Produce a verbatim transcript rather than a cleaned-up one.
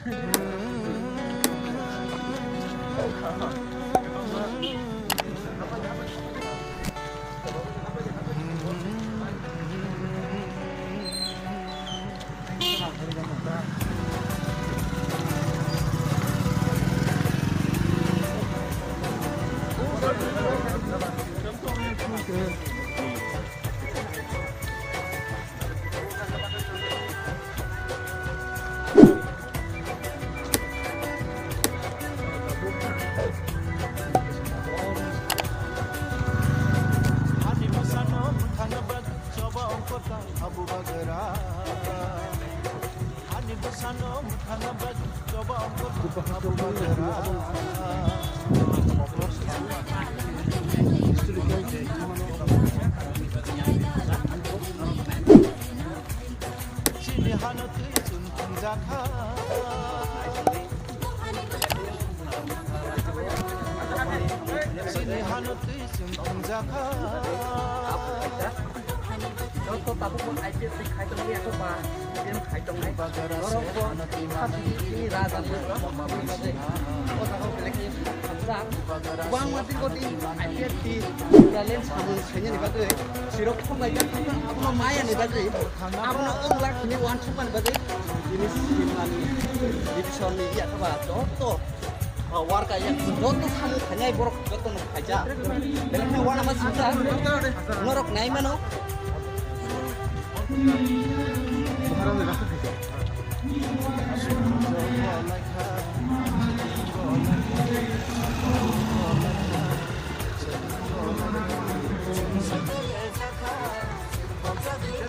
Ani bwsano mwthangna bagwi choba ongkhorkha habu bagra. Ani bwsano mwthangna bagwi choba ongkhorkha habu bagra. Chini hano twi chwng thwngjakha. Chini hano twi chwng thwngjakha. Joto tabukbo I P L khai tongnai, joto ba game khai tongnai. Norokbo khasi chini raja ni bagwi o jaga belai khe thangjak. Kwbangma dikoti I P F T talent samung sainani bagwi sirok thumlaijak, abono mayani bagwi, abono wng lak hwnwi uansukmani bagwi tini sinimani division ni yakaba joto, ah, worker ya joto samung khainai borok jotono khaijak. Belai kheno uanama swijak, norok nai mano.